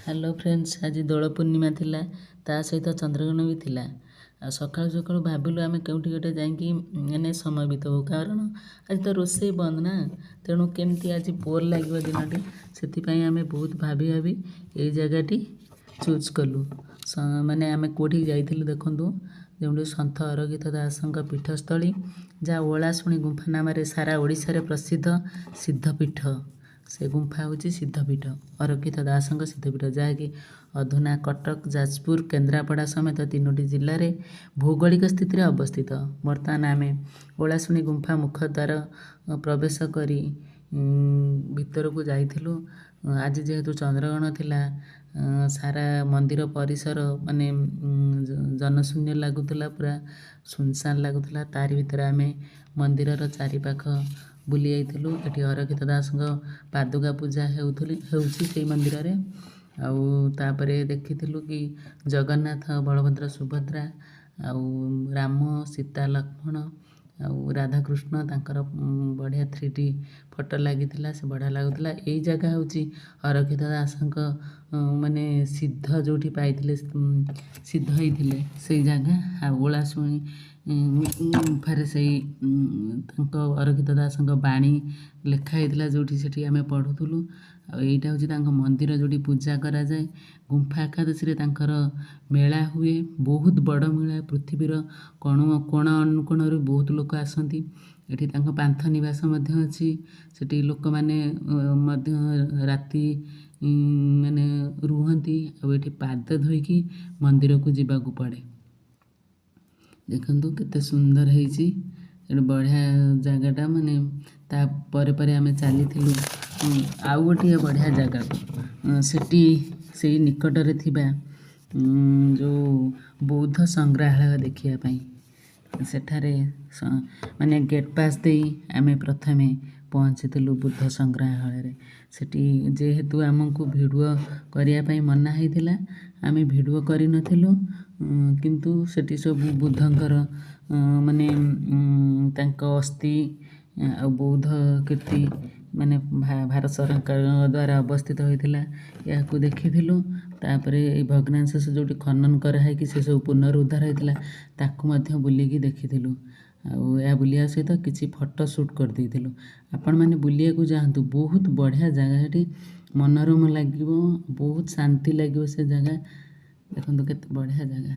Hello friends, ଆଜି ଦୋଳ ପୂର୍ଣ୍ଣିମା ଥିଲା, ତା ସହିତ ଚନ୍ଦ୍ରଗ୍ରହଣ ବି ଥିଲା। ଆଉ ସକାଳୁ ସକାଳୁ ଭାବିଲୁ ଆମେ କେଉଁଠି ଗୋଟେ ଯାଇକି ମାନେ ସମୟ ବିତାଉ, କାରଣ ଆଜି ତ ରୋଷେଇ ବନ୍ଦ ନା, ତେଣୁ କେମିତି ଆଜି ବୋର୍ ଲାଗିବ ଦିନଟି। ସେଥିପାଇଁ ଆମେ ବହୁତ ଭାବି ଭାବି ଏଇ ଜାଗାଟି ଚୁଜ୍ କଲୁ। ମାନେ ଆମେ କେଉଁଠିକି ଯାଇଥିଲୁ ଦେଖନ୍ତୁ, ଯେଉଁଠି ସନ୍ଥ ଅରକ୍ଷିତ ଦାସଙ୍କ ପୀଠସ୍ଥଳୀ, ଯାହା ଓଳାଶୁଣି ଗୁମ୍ଫା ନାମରେ ସାରା ଓଡ଼ିଶାରେ ପ୍ରସିଦ୍ଧ ସିଦ୍ଧପୀଠ। ସେ ଗୁମ୍ଫା ହେଉଛି ସିଦ୍ଧପୀଠ, ଅରକ୍ଷିତ ଦାସଙ୍କ ସିଦ୍ଧପୀଠ, ଯାହାକି ଅଧୁନା କଟକ, ଯାଜପୁର, କେନ୍ଦ୍ରାପଡ଼ା ସମେତ ତିନୋଟି ଜିଲ୍ଲାରେ ଭୌଗୋଳିକ ସ୍ଥିତିରେ ଅବସ୍ଥିତ। ବର୍ତ୍ତମାନ ଆମେ ଓଳାଶୁଣି ଗୁମ୍ଫା ମୁଖଦ୍ୱାର ପ୍ରବେଶ କରି ଭିତରକୁ ଯାଇଥିଲୁ। ଆଜି ଯେହେତୁ ଚନ୍ଦ୍ରଗ୍ରହଣ ଥିଲା, ସାରା ମନ୍ଦିର ପରିସର ମାନେ ଜନଶୂନ୍ୟ ଲାଗୁଥିଲା, ପୁରା ସୁନସାନ ଲାଗୁଥିଲା। ତାରି ଭିତରେ ଆମେ ମନ୍ଦିରର ଚାରିପାଖ ବୁଲି ଯାଇଥିଲୁ। ଏଠି ଅରକ୍ଷିତ ଦାସଙ୍କ ପାଦୁକା ପୂଜା ହେଉଛି ସେଇ ମନ୍ଦିରରେ। ଆଉ ତାପରେ ଦେଖିଥିଲୁ କି ଜଗନ୍ନାଥ, ବଳଭଦ୍ର, ସୁଭଦ୍ରା ଆଉ ରାମ, ସୀତା, ଲକ୍ଷ୍ମଣ ଆଉ ରାଧାକୃଷ୍ଣ, ତାଙ୍କର ବଢ଼ିଆ 3D photo ଲାଗିଥିଲା, ସେ ବଢ଼ିଆ ଲାଗୁଥିଲା। ଏଇ ଜାଗା ହେଉଛି ଅରକ୍ଷିତ ଦାସଙ୍କ ମାନେ ସିଦ୍ଧ ଯେଉଁଠି ପାଇଥିଲେ, ସିଦ୍ଧ ହେଇଥିଲେ ସେଇ ଜାଗା। ଆଉ ଓଳାଶୁଣି ଗୁମ୍ଫାରେ ସେଇ ତାଙ୍କ ଅରକ୍ଷିତ ଦାସଙ୍କ ବାଣୀ ଲେଖା ହେଇଥିଲା ଯେଉଁଠି, ସେଠି ଆମେ ପଢ଼ୁଥିଲୁ। ଆଉ ଏଇଟା ହେଉଛି ତାଙ୍କ ମନ୍ଦିର ଯେଉଁଠି ପୂଜା କରାଯାଏ। ଗୁମ୍ଫା ଏକାଦଶୀରେ ତାଙ୍କର ମେଳା ହୁଏ, ବହୁତ ବଡ଼ ମେଳା। ପୃଥିବୀର କୋଣ ଅନୁକୋଣରୁ ବହୁତ ଲୋକ ଆସନ୍ତି। ଏଠି ତାଙ୍କ ପାନ୍ଥ ନିବାସ ମଧ୍ୟ ଅଛି। ସେଠି ଲୋକମାନେ ମଧ୍ୟ ରାତି ମାନେ ରୁହନ୍ତି। ଆଉ ଏଠି ପାଦ ଧୋଇକି ମନ୍ଦିରକୁ ଯିବାକୁ ପଡ଼େ। ଦେଖନ୍ତୁ କେତେ ସୁନ୍ଦର ହେଇଛି ଏଠି, ବଢ଼ିଆ ଜାଗାଟା। ମାନେ ତା ପରେ ପରେ ଆମେ ଚାଲିଥିଲୁ ଆଉ ଗୋଟିଏ ବଢ଼ିଆ ଜାଗାକୁ, ସେଠି ସେଇ ନିକଟରେ ଥିବା ଯେଉଁ ବୌଦ୍ଧ ସଂଗ୍ରହାଳୟ ଦେଖିବା ପାଇଁ। ସେଠାରେ ମାନେ ଗେଟ୍ ପାସ୍ ଦେଇ ଆମେ ପ୍ରଥମେ ପହଞ୍ଚିଥିଲୁ ବୁଦ୍ଧ ସଂଗ୍ରହାଳୟରେ। ସେଠି ଯେହେତୁ ଆମକୁ ଭିଡ଼ିଓ କରିବା ପାଇଁ ମନା ହେଇଥିଲା, ଆମେ ଭିଡ଼ିଓ କରିନଥିଲୁ। କିନ୍ତୁ ସେଠି ସବୁ ବୁଦ୍ଧଙ୍କର ମାନେ ତାଙ୍କ ଅସ୍ଥି ଆଉ ବୌଦ୍ଧ କୀର୍ତ୍ତି ମାନେ ଭାରତ ସରକାରଙ୍କ ଦ୍ୱାରା ଅବସ୍ଥିତ ହୋଇଥିଲା, ଏହାକୁ ଦେଖିଥିଲୁ। ତାପରେ ଏଇ ଭଗ୍ନାଂଶେଷ ଯେଉଁଠି ଖନନ କରାହେଇକି ସେସବୁ ପୁନରୁଦ୍ଧାର ହେଇଥିଲା, ତାକୁ ମଧ୍ୟ ବୁଲିକି ଦେଖିଥିଲୁ। ଆଉ ଏହା ବୁଲିବା ସହିତ କିଛି ଫଟୋ ସୁଟ୍ କରିଦେଇଥିଲୁ। ଆପଣମାନେ ବୁଲିବାକୁ ଯାଆନ୍ତୁ, ବହୁତ ବଢ଼ିଆ ଜାଗା ସେଠି, ମନୋରମ ଲାଗିବ, ବହୁତ ଶାନ୍ତି ଲାଗିବ ସେ ଜାଗା। ଦେଖନ୍ତୁ କେତେ ବଢ଼ିଆ ଜାଗା।